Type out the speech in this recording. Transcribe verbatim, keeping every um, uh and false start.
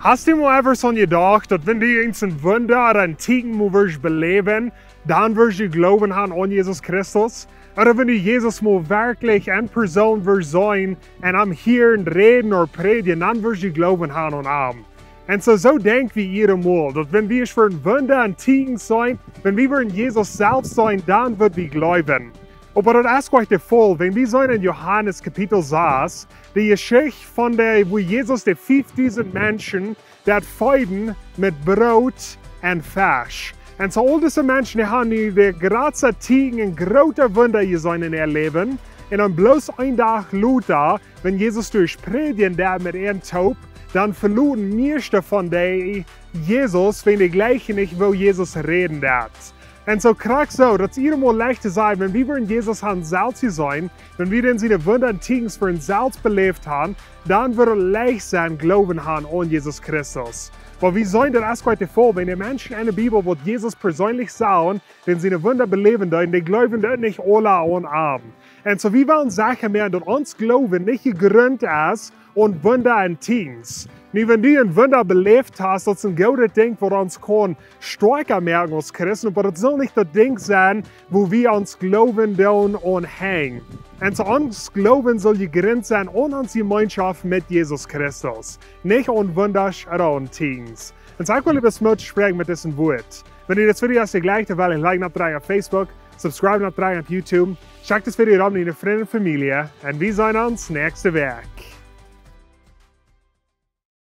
Hast du mol ever soo jedocht, daut wan du irjent een Wunda ooda een Tieekjen mol wurscht beläwen, dan wurscht du Gloowen haben aun Jesus Christus? Ooda wan du Jesus mol werkjlich en Persoon wurscht seenen un am hieren räden ooda prädjen, dan wurscht du Gloowen haben aun am? Un soo, soo denkj wie hia emol, daut wan wie ieescht fa een Wunda un Tieekjen seenen, wan wie wudden Jesus selfst seenen, dan wudd wie gloowen. Oba daut es goanich de Faul, wan wie seenen en Johanes Kapitel sas, de Jeschicht von de, woo Jesus de fiefdusent Menschen deed feeden met Broot un Fesch. Un soo aul dise Menschen, dee haben nu de jratste Tieekjen un groote Wunda jeseenen en äa Läwen. Un dan bloos een Dach lota, wan Jesus derch prädjen deed met an toop, dan veloten mieeschte von dee Jesus, wan dee jlikjen nich, woo Jesus räden deed. Un soo krakjt soo, daut es hia emol leicht to sajen, wan wie wudden Jesus haben selfst jeseenen, wan wie dan siene Wunda un Tieekjens fa ons selfst beläft haben, dan wudd et leicht sennen, Gloowen haben aun Jesus Christus. Oba wie seenen daut es goanich de Faul, wan de Menschen en de Bibel, waut Jesus perseenlich sagen, dee siene Wunda beläwen deeden, dee gloowen daut nich aula aun am. Un soo, wie wellen sajen, mau daut ons Gloowen nich jegrunt es aun Wunda un Tieekjens. Nu, wan du een Wunda beläft hast, daut es een goodet Dinkj, waut ons kaun stoakja moaken aus Christen, oba daut saul nich daut Dinkj sennen, woo wie ons Gloowen doonen aunhenjen. Un soo ons Gloowen saul jegrunt sennen aun onse Jemeenschoft met Jesus Christus, nich aun Wunda ooda aun Tieekjens. Un soo ekj well die Moot spräakjen met dise Wieed. Wan die dit Video jefelt, dan like, like opp Facebook, subscribe opp YouTube, check dit Video rom met Frind un Famielje, un wie seenen ons näakjste Wäakj.